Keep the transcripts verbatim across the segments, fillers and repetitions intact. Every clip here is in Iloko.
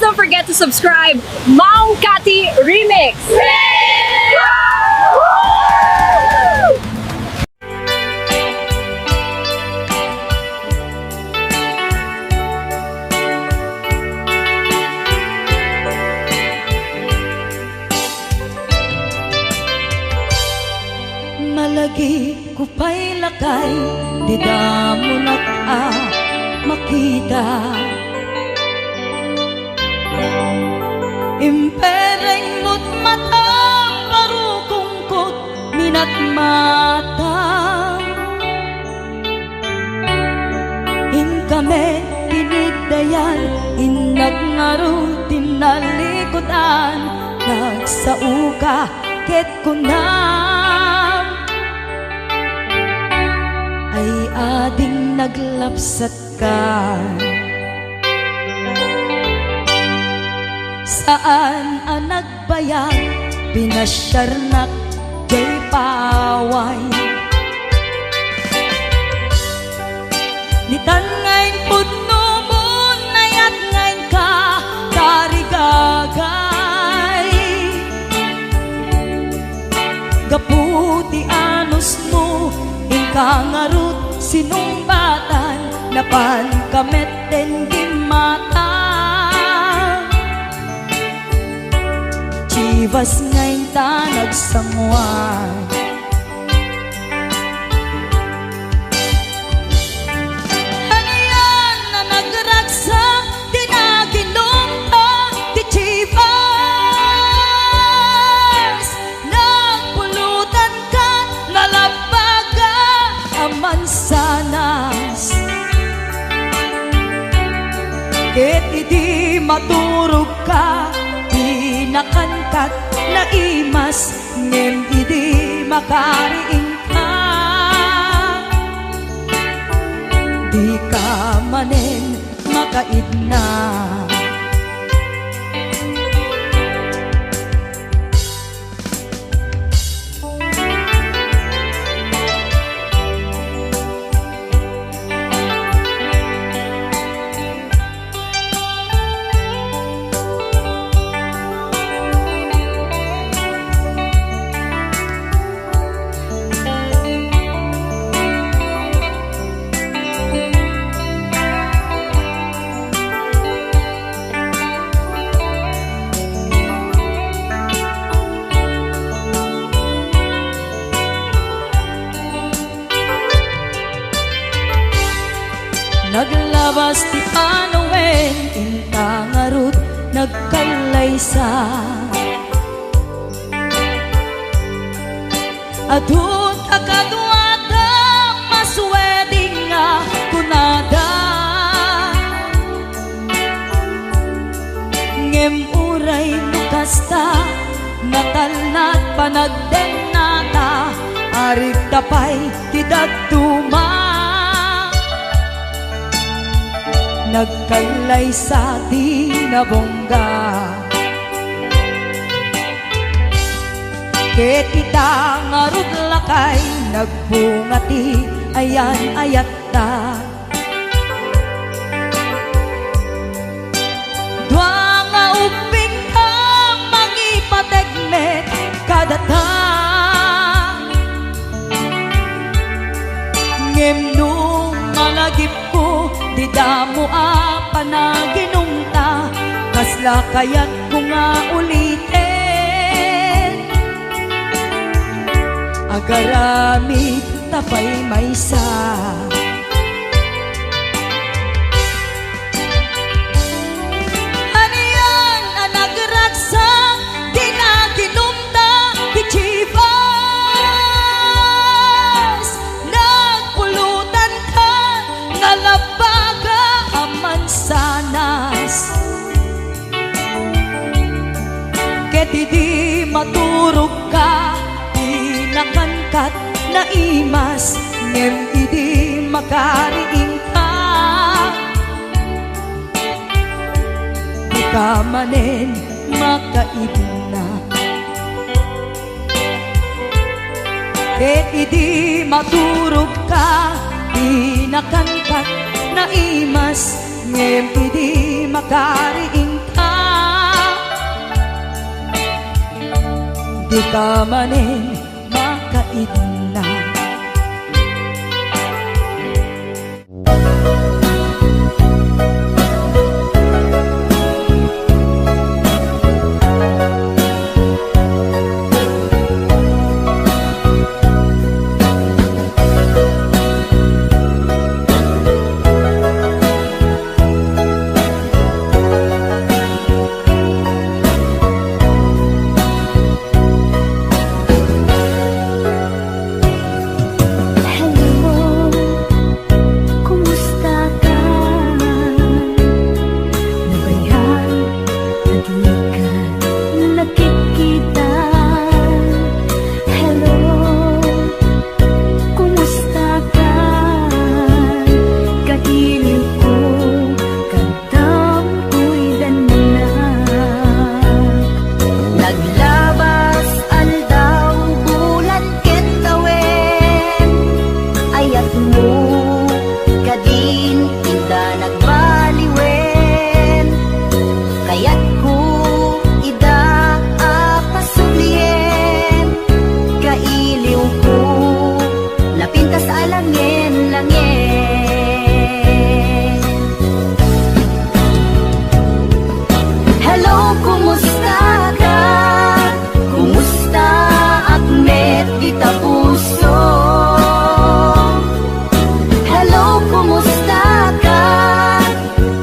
Don't forget to subscribe, Ma'am Cathy Remix. Malagipko pay lakay, dida monak a makita. Impereng mo't matam, barukongko't minatmatam. Inkami tiniddayan, innak ngarud ti nalikudan, nagsaoka ket kunam, ay ading naglapsatka. Saan a nagbayag, pinasiarnak jay paway. Ditan nga impudnomon, nayat nga inka tarigagay. Gapu ti anusmo, inka ngarud sinungbatan, napanka met den gimmata. Chivas nga inta nagsanguan. Anian a nagragsak ti naginumta ti Chivas? Nagpulutanka, nalabbaga a mansanas. Ket idi maturogka, dinakankat naimas. Ngem idi makariingka, dika manen makaidna. Naglabas ti panawen, inta ngarud nagkallaysa. Adu ta kaduada, mas wedding nga kunada. Ngem uray no kasta, natalna ti panagdennata, arigta pay ti dadduma. Nagkallaysa ti nabungga. Ket ita ngarud lakay, nagbunga ti ayan-ayatta. Dua nga ubbingta, mangipateg met kadata. Ngem no malagipko, dida mo a panaginumta, kasla kayatko nga uliten? Agaramid ta pay maysa. Anian a nagragsak ti naginumta ti Chivas? Nagpulutanka, nalabbaga a mansanas. Ket idi maturogka, dinakankat naimas, ngem idi makariingka, dika manen makaidna. Ket idi maturogka, dinakankat naimas, ngem idi makariingka, Dika manen makaidna. Hello, kumusta ka? Nabayan, di ka nakikita. Hello, kumusta ka? Kailiw ko, kadam ko'y dannak. Naglabas aldaw, bulan ken tawen, ayatmo kadin, inda nagbaliwen. Kayatko ida a pasublien, kailiwko, napintas a langen-langen. Hello, kumusta ka? Kumusta ak met dita puso? Hello, kumusta ka?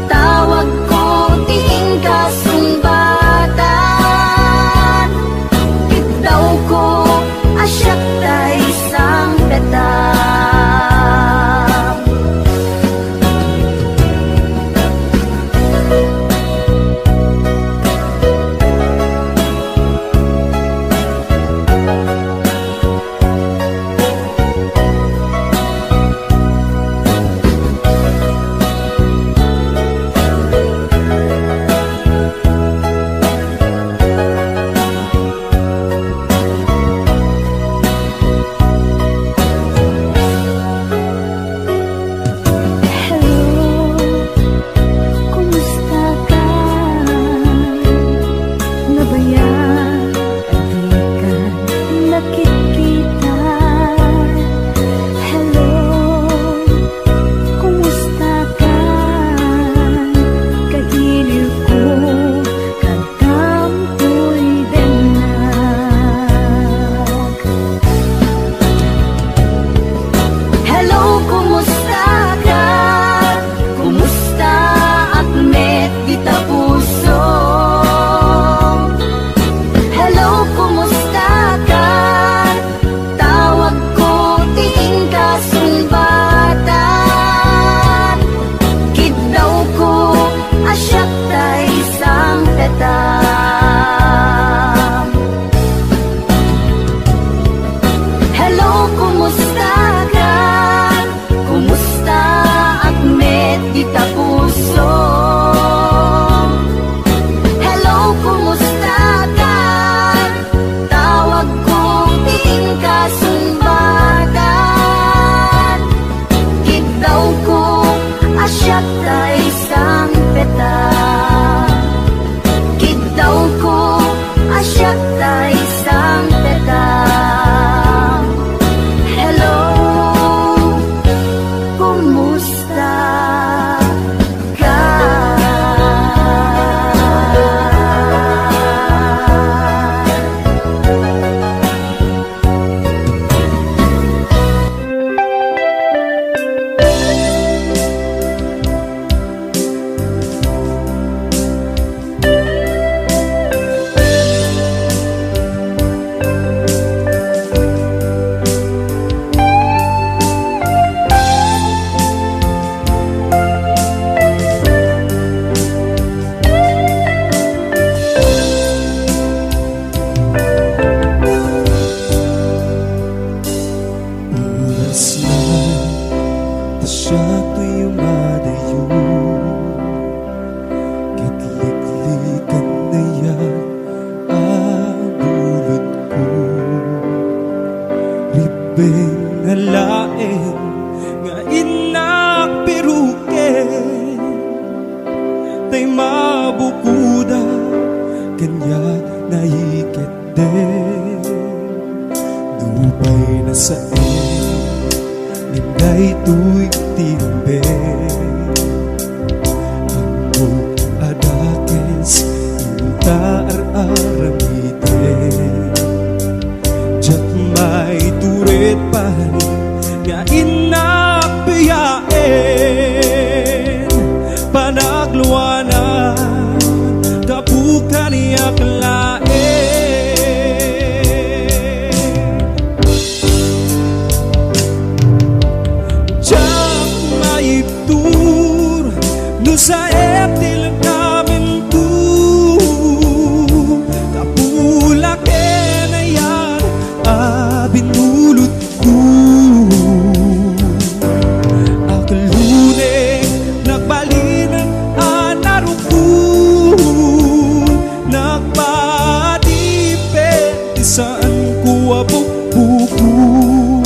Tawagko ti inka sungbatan. Itdawko a siak tay sangpetan. Diak laeng. Diak maibtur no saet ti langkamenko. Gapu la ken ayan a binulot Aklone, nagbalin a narukong, nagpadipet ti saanko a bukbukong.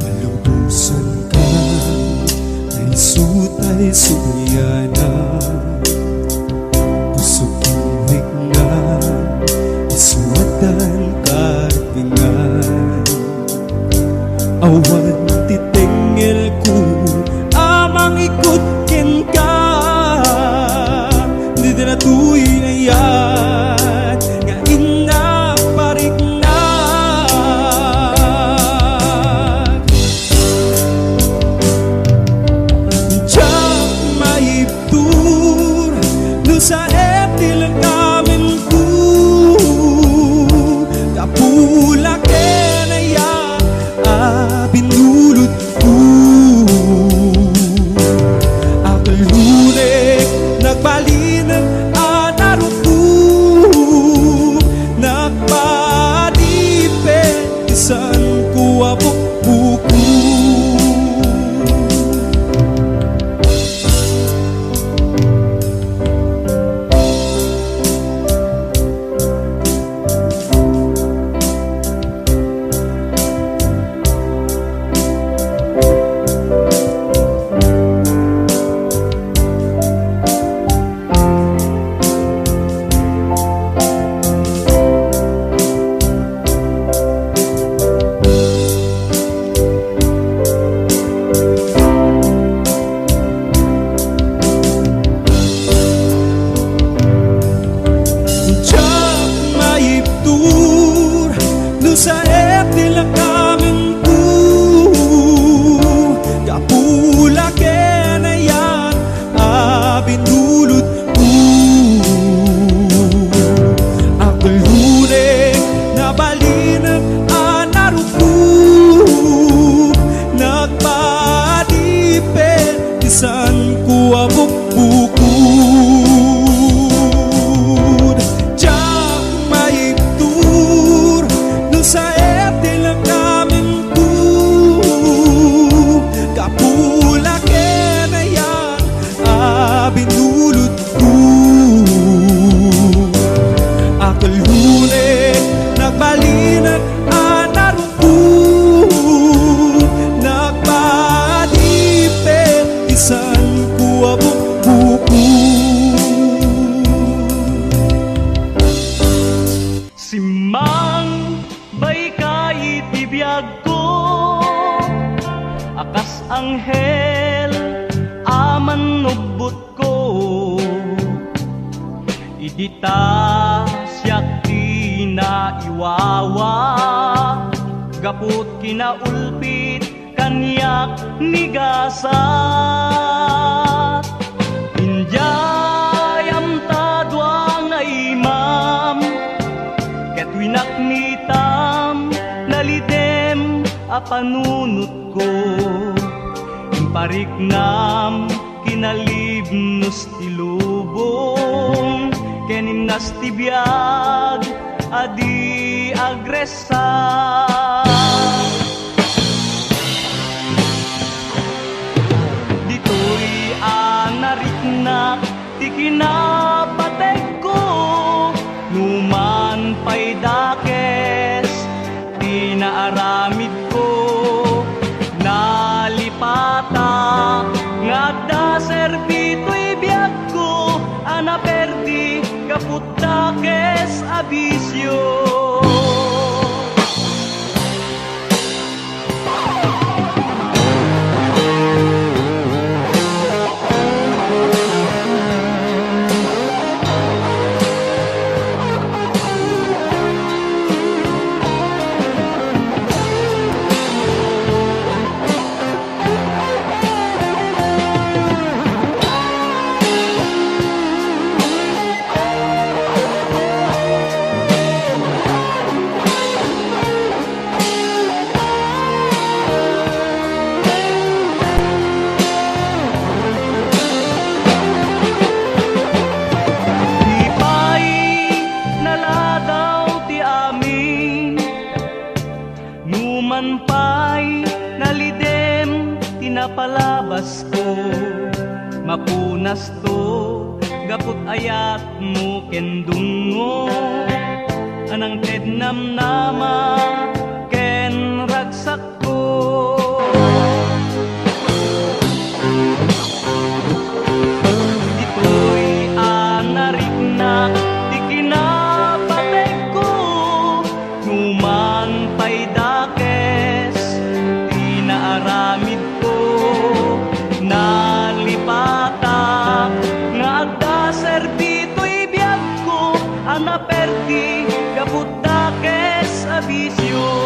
Palubosanka, ay sutay subliana. Pusok nga isuatan kartengan. Awan ti tengngelko a mangikut kenka. Ditoy nga ayan nga innak pariknak. Diak maib- Tur, no saet ti langkamenko. Gapu la ken ayan a binulotko. Aklone, nagbalin a narukong, nagpadipet ti saanko a bukbukong. Diak maibtur no saet ti langkamenko. Gapu la ken ayan a binulotko. Aklone, nagbalin a narukong, nagpadipet ti saanko a bukbukod. Diak maibtur no saet ti langkamenko. Gapu la ken ayan a binulotko. Aklone, nagbalin a narukong, nagpadipet ti saanko a bukbukod. Simmang Baykay iti biagko a kas anghel a mannubbotko. Idi ta siak ti naiwawa, gaput kinaulpit kaniak ni gasat. Idiayam ta dua nga imam, ket winaknitam nalidem a panunotko. Impariknam kinalibnos ti lubong, ken innas ti biag a di agres- sa. Ditoy a nariknak ti kinapategko, numan pay dakes ti naaramidko. Nalipata nga adda serbi toy biagko a naperdi gapu dakes a bisio. Apunasto, gaput ayatmo ken dungngo, a nangted namnama ken ragsakko. Ditoy a nariknak ti kinapategko, numan pay dakes ti naaramidko, nalipatak nga agdaser ditoy biagko a naperdi gapu dakes a bisio.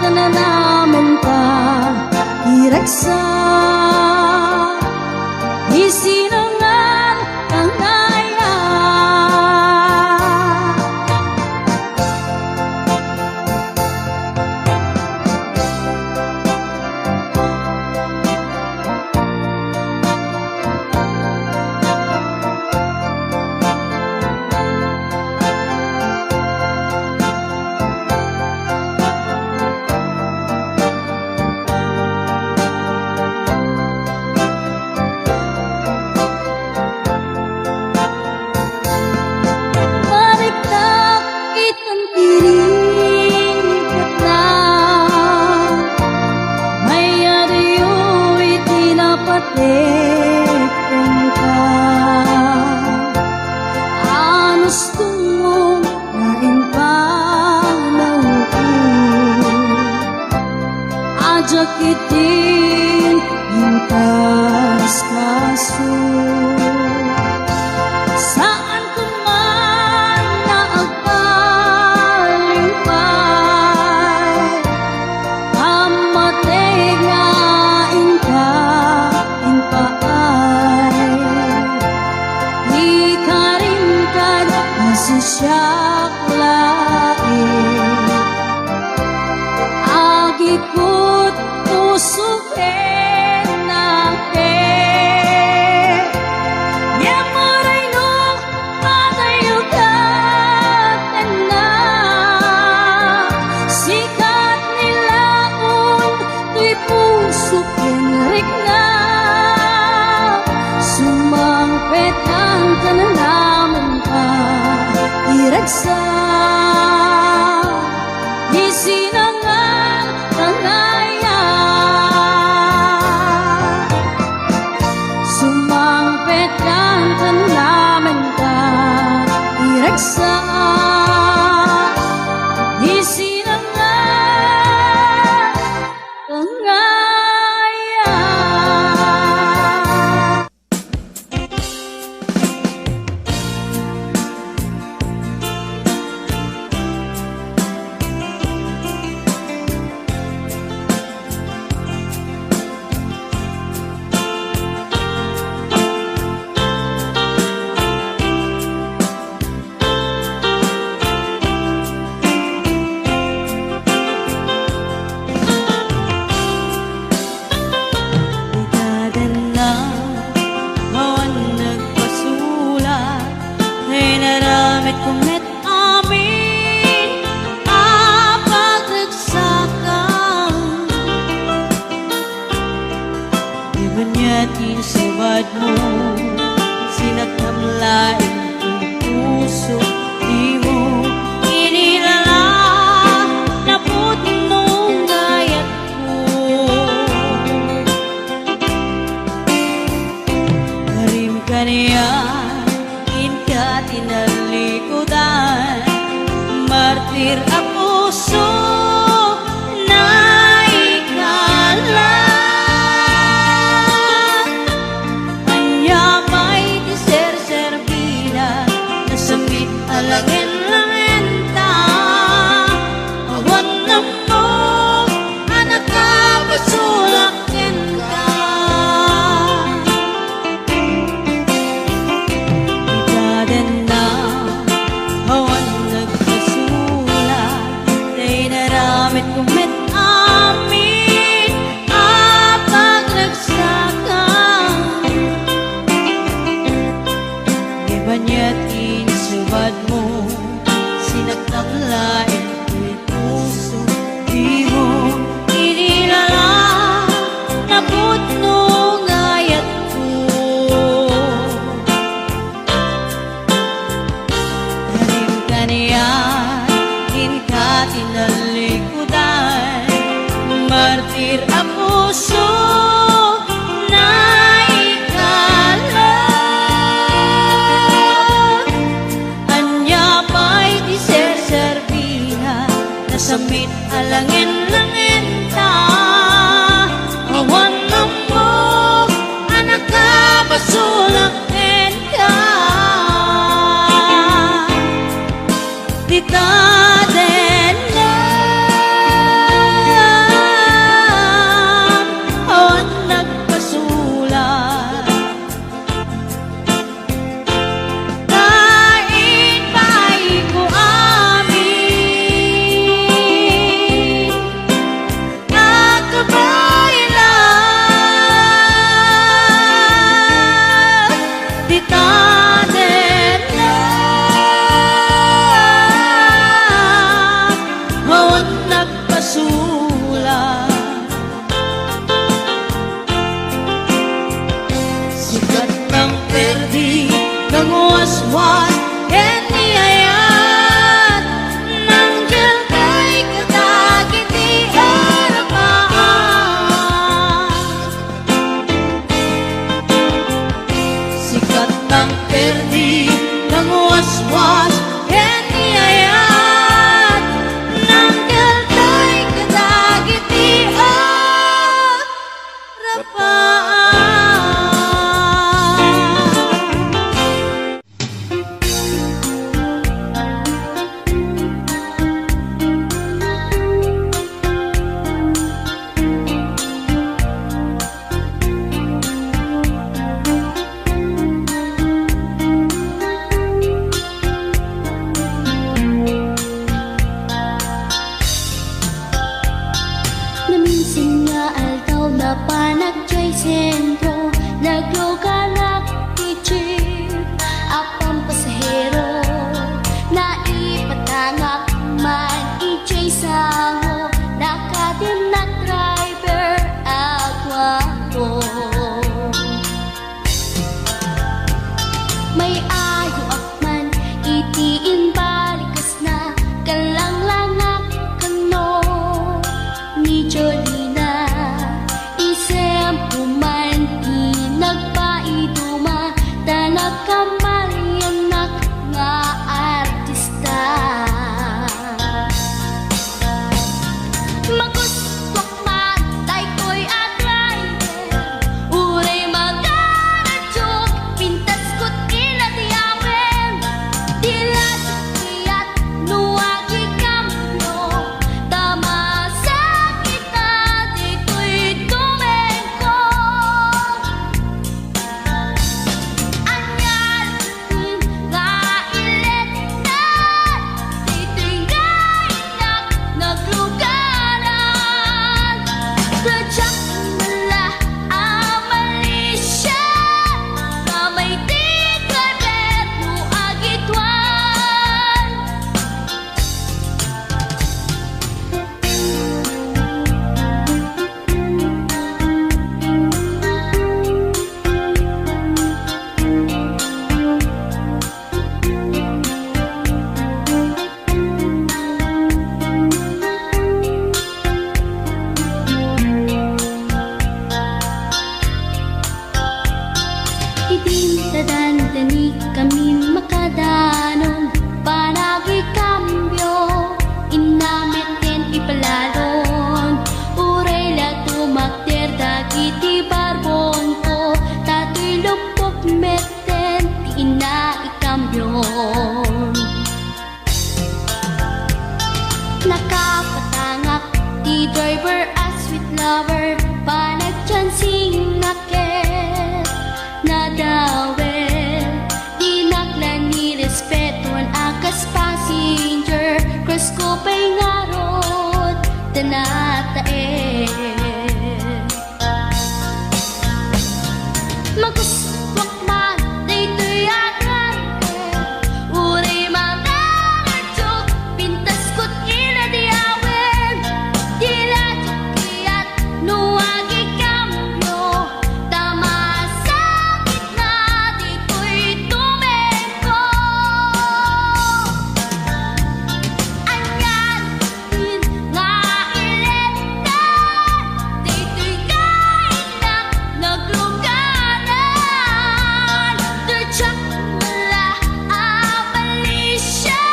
Nanamenta, iragsa, isinangan tangaya. Mariktak itan ti rikatna, mayat iti napatik kenka. Anus Tumong nga impanawko, adiak idin inkaskaso. Saan koman nga agpalimpay, pammateg nga inka impaay. Ikarimkad nga siak laeng, agikut puso ken nangke. Ngem uray no padayo ket tennak, sikat ni laon toy puso ken rikna. Sumangpet ka, nanamenta, iragsa, isinangan tangaya. Sumangpet ka, nanamenta, iragsa, isinangan tangaya. Ikadenna, awan nagpasulak, inaramidko met amin a pagragsakan. Di man yat insubadmo, sinaktam laeng ti puso, dimo inilala, napudno nga ayatko. Karim kaniak, inka tinallikudan, martir a puso, naikala. Ania pay ti serserbina, nasammit a langen-langenta, awan ammok a nakapasulak kenka. Ikadenna, awan nagpasulak, ta inaramidko met amin a pagragsakan. Di man yat insubadmo, sinaktam laeng ti puso, dimo inilala, napudno nga ayatko. Karim kaniak, inka tinallikudan, martir a puso, naikala. Ania pay ti serserbina, nasammit a langen-langenta, awan ammok a nakapasulak kenka. Ikadenna, Jay Sango, nakadennak driver a guapo. May-ayoak man iti imbalikasna, kallanglangak kano ni Jolina. Isempo man ti nagpaiduma, ta nakamaliannak nga artista. Magustuak man daytoy a driver, uray magaradiok, pintasko ti nadiawen. Di la kayat no agikambio, ta masakit a ditoy tumengko. Ania nga iletna, ditoy nga innak naglugaran. Diak la a malisia, nga may ti driver no agituan. Idin ta dandanikami makadanon, panagikambio, inna metten ipalalon, uray la tumakder dagiti barbonko, ta toy luppok metten ti inna ikambion. Nakapatangak ti driver a sweet lover, panagchancingak ket nadawel. Dinak la nirespetuan a kas passenger, crush ko pay ngarud ta nataen. Magustuak man daytoy a driver, uray makaradiok, pintasko ti nadiawen. Di la diak kayat no agikambio, ta masakit na ditoy tumengko. Ania nga iletna, ditoy nga innak naglugaran. Diak la a malisia,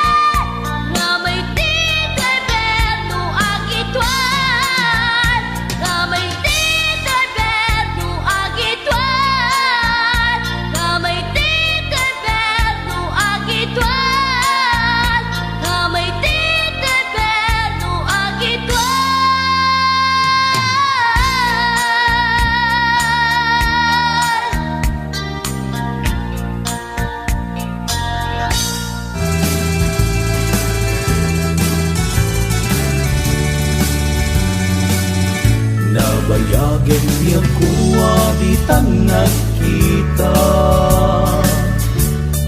nga may ti driver no agituan, nga may ti driver no agituan, nga may ti driver no agituan, nga may ti driver no agituan. Nabayagen ti agkua ditan nagkita.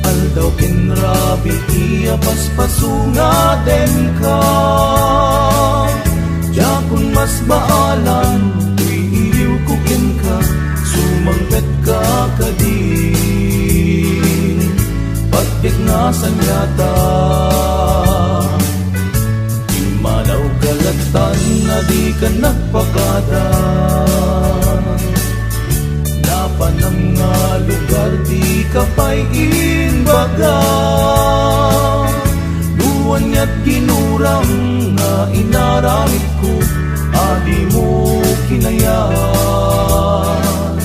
Aldaw ken rabii a paspasungad kenka. Diakon masbaalan toy iliwko kenka, sumangpetka kadi. Patgek nga saniata. Immanaw ka lattan a dika nagpakada. Napanam nga lugar dika pay imbaga. No aniat ginuram nga inaramidko a dimo kinayat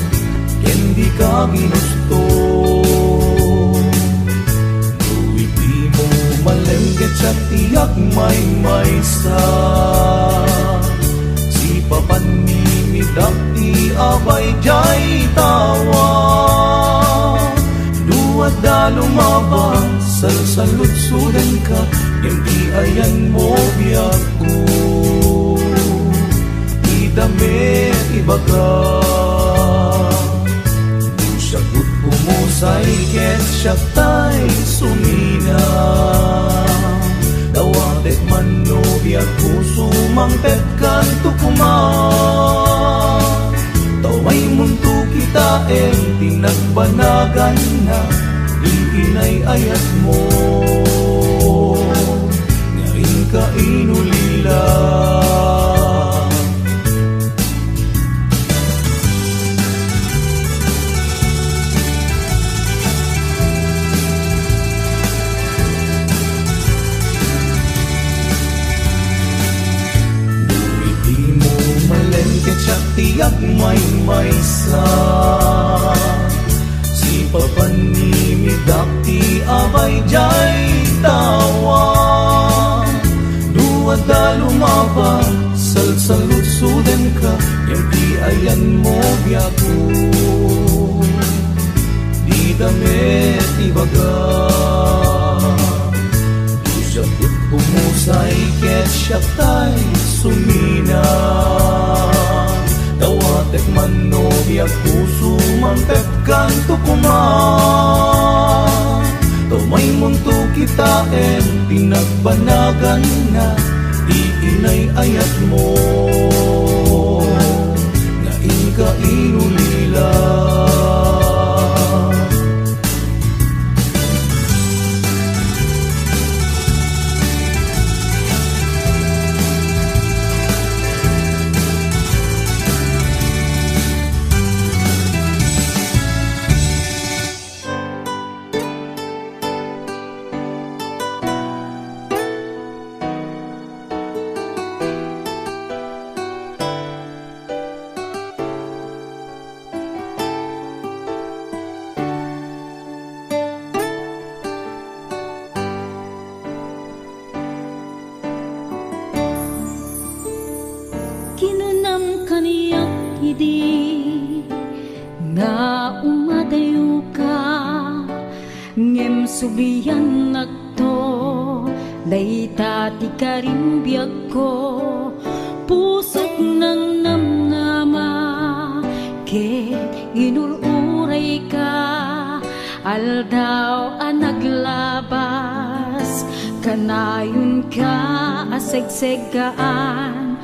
ken dika ginusto. No idi mo malem ket siak ti agmaymaysa, sipapan mi midak ti abay diay tawa. No adda lumabas, salsaludsodenka, ngem ti ayanmo biagko. Ita met ibaga. No siak met umusay ket siak tay sumina. Dawatek man no Biagko, sumangpetkanto koma. Ta umaymonto kitaen ti nagbanaganna, ti inay-ayatmo nga inka inulila. No idi mo malem ket siak ti agmaymaysa, sipapanimidak ti abay diay tawa. No adda lumabag, salsaludsodenka, ngem ti ayanmo, biagko, dita met ibaga. No siak ti umusay ket siak tay sumina. Dawatek man no biagko, sumangpetkanto koma. Ta umaymonto kitaen ti nagbanaganna, ti inay-ayatmo nga inka inulila. Kinunam kaniak idi nga umadayoka, ngem subliannakto, dayta ti karimbiagko. Pusok nangnamnama ket inur-urayka, aldaw a naglabas, kanayonka a segseggaan.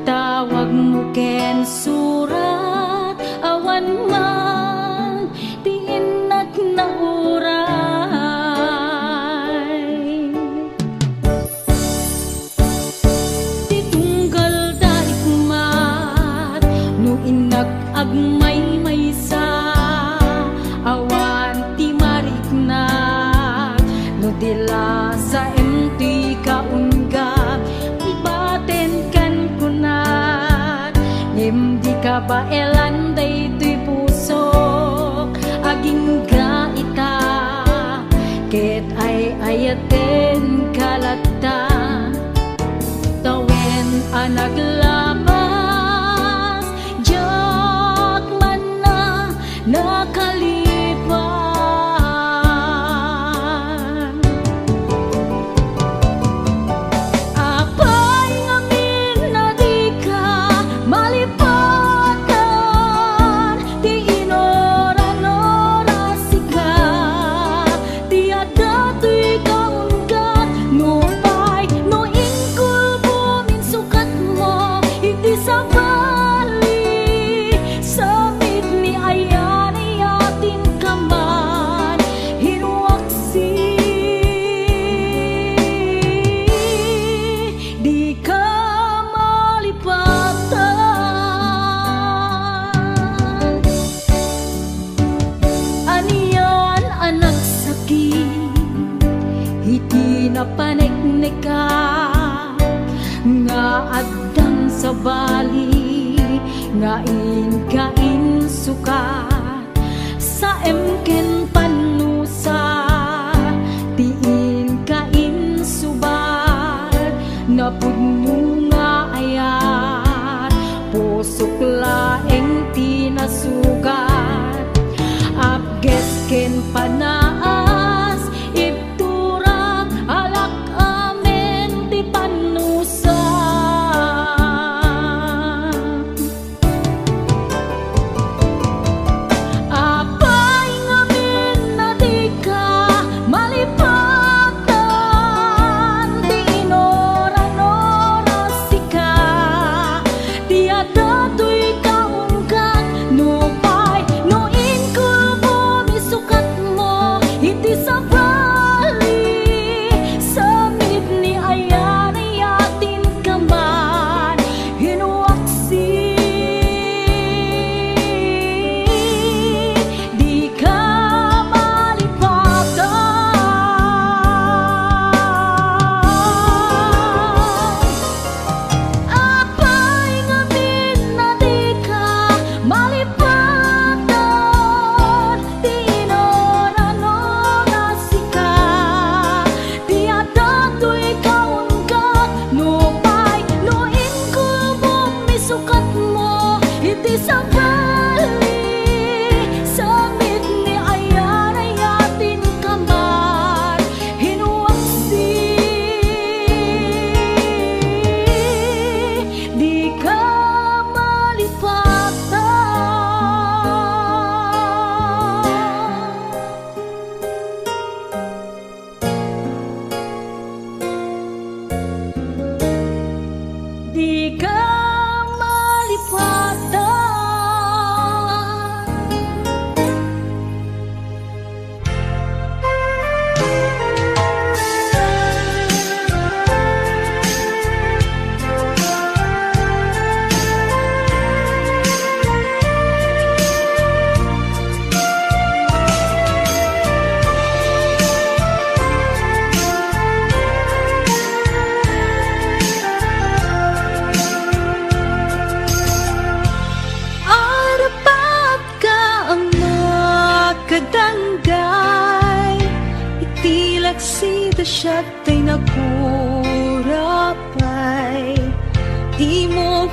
Tawagmo ken surat, awan man ti innak nauray. Ti tunggal da rikmat no innak agmaymaysa, awan ti mariknak no di lasaem ti kaunggat. Batenkan kunak, ngem di kabaelan daytoy pusok. Agingga ita ket ay-ayatenka latta. Ta wen a naglabas, diak man a nakalipat. Apay ngamin a dika malipatan? Ti inoran-orasika, ti adda toy kaunggat. Nupay no inkulbom insukatmo iti sabali, sa met ni ayan-ayatenka man, hinuaksi dika malipatan. Anian a nagsakit iti napaneknekak, nga addan sabali nga inka insukat. Saem ken pannusa ti inka insubat, napudno nga ayat, pusok laeng ti nasugat. Apges ken panaas, ibturak, alak amin ti pannusa. Apay ngamin a dika malipatan? Ti inoran-oras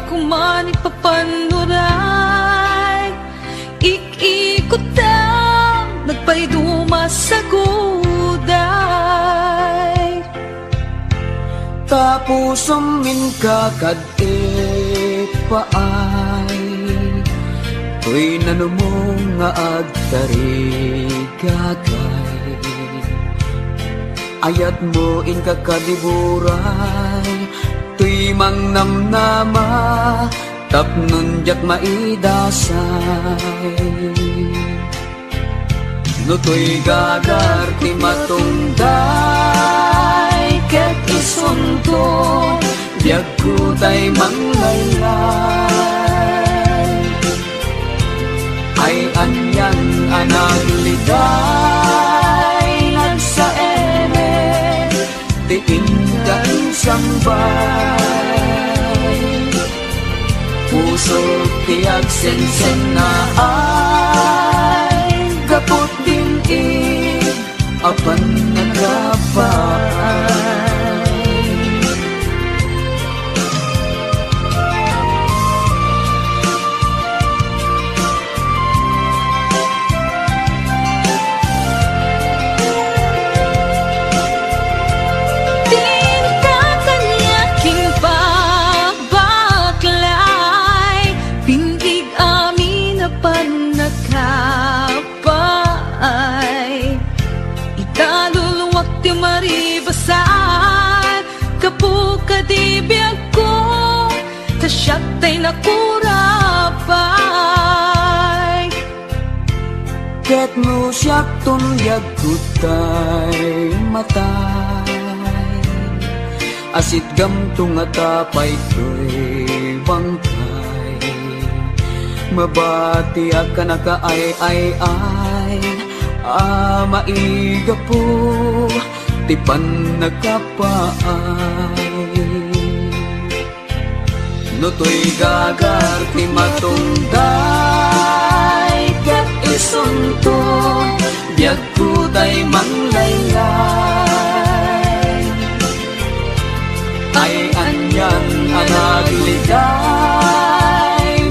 Kuman ipapannuray, ik-ikutam, nagpayduma saguday. Tapusem inka kad ipaay, toy nanumo nga agtarigagay. Ayatmo inka kad iburay, toy mangnamnama, tapnon diak maidasay. No toy gagar ti matungday ket isunto, biagko tay manglaylay. Ay anian a nagliday, nagsaemek ti inka insambay. Puso ti agsensennaay, gapu din ig apan nagkapaay. Dinta kaniak impabaklay, pin-ig amin a pannakapaay. Italuluak ti maribasar, gapu kadi biagko, ta siak tay nakurapay. Ket no siakton biagko tay matay, asitgamto ngata pay toy bangkay. Mabatiak a nakaay-ay-ay a maigapu ti pannakapaay. No toy gagar ti matungday ket isunto, biagko tay manglaylay. Ay anian a nagliday,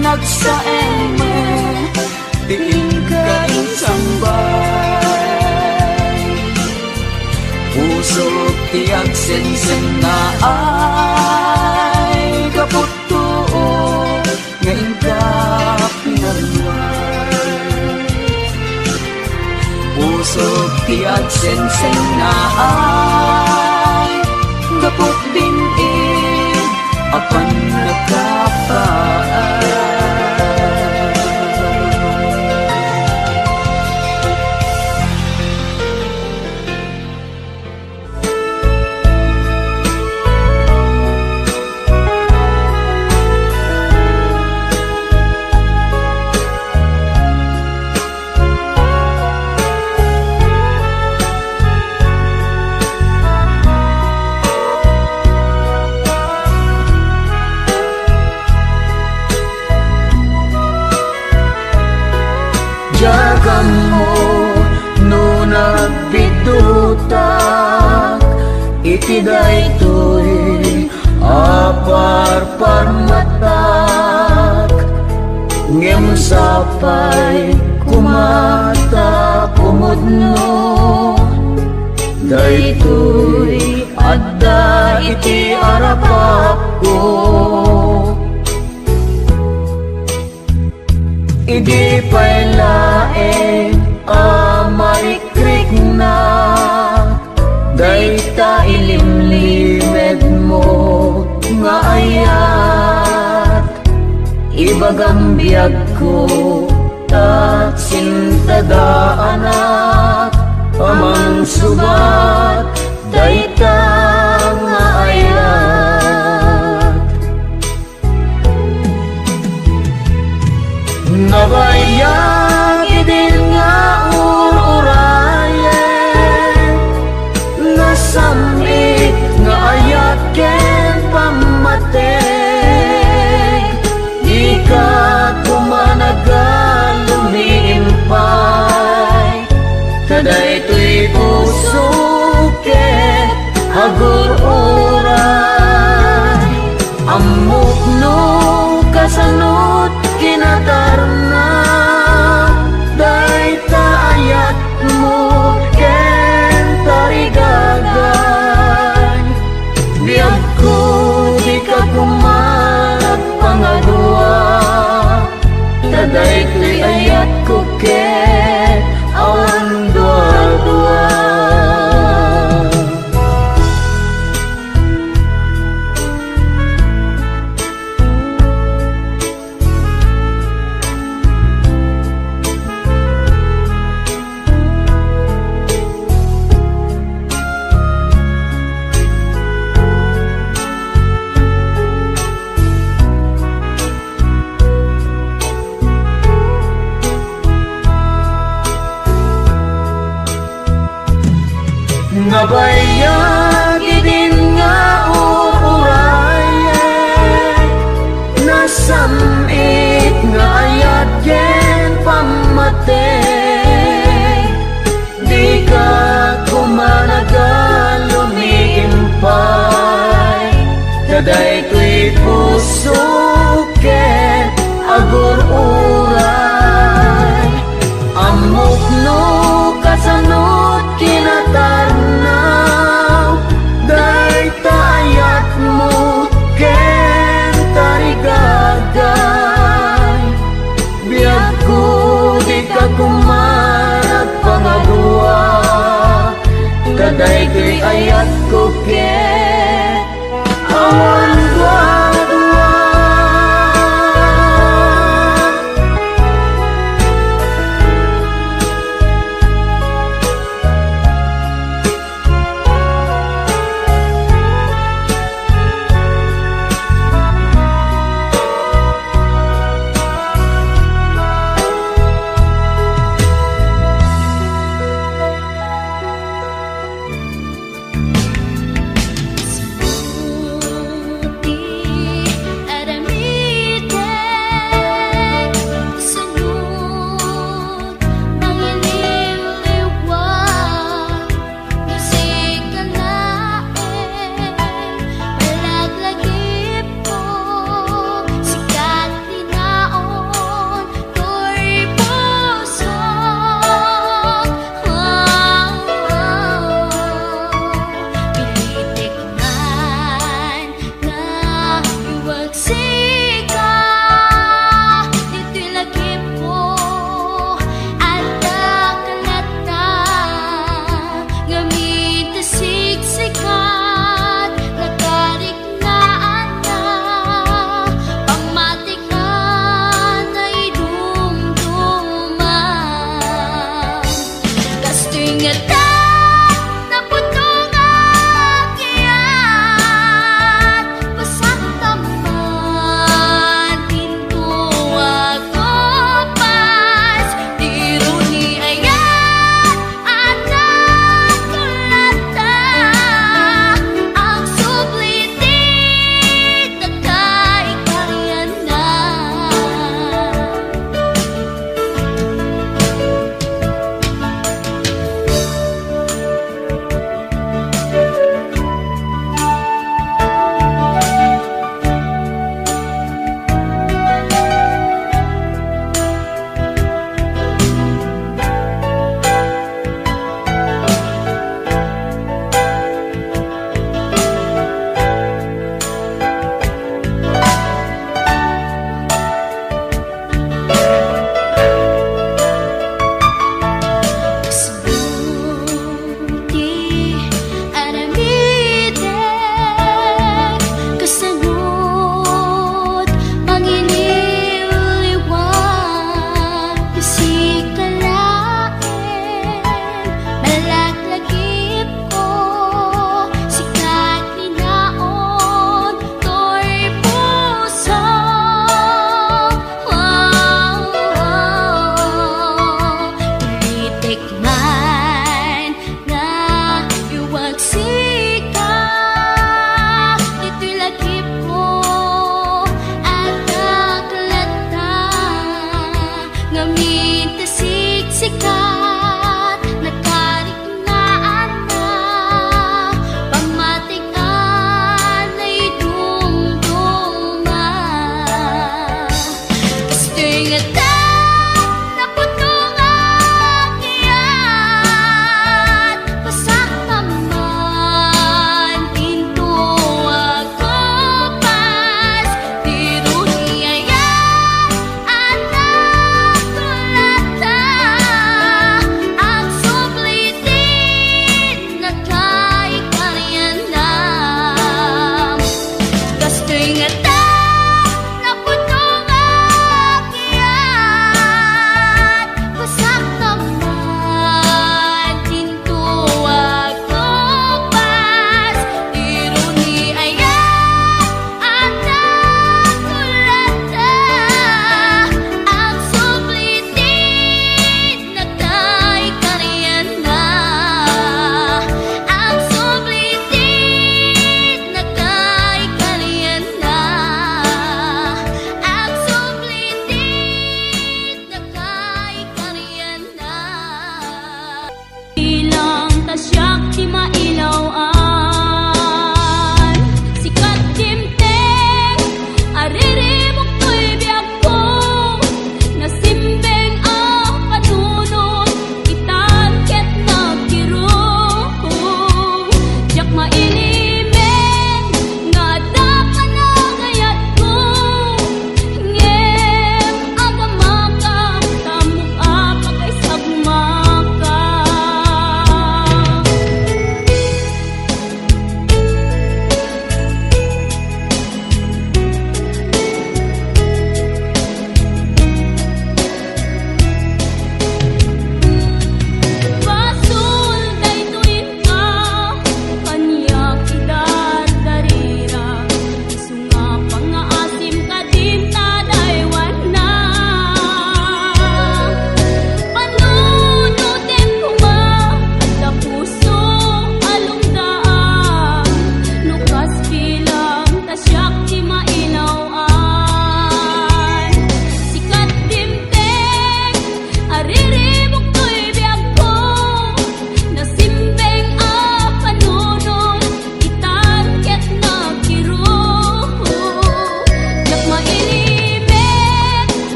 nagsaemek ti inka insambay. Pusok ti agsensennaay, gapu tuo nga inka pinarua. Pusok ti agsensennaay, gapu din ig a pannakapaay. Diak ammo no nagbiddutak iti daytoy a parparmatak, ngem sapay koma ta pumudno daytoy adda iti arapakko. Idi pay laeng a marikriknak dayta ilimlimedmo nga ayat, ibagam biagko, ta sintadaanak a mangsubat dayta nga ayat. Nabayag idin nga ur-urayen, nasammit nga ayat ken pammateg. Dika koma nagalumiimpay, ta daytoy puso ket ago Bayag idin nga ur-urayen, nasam-it nga ayat ken pammatey. Dika koma nagalumiimpay, ta daytoy pusok ket agur-uray.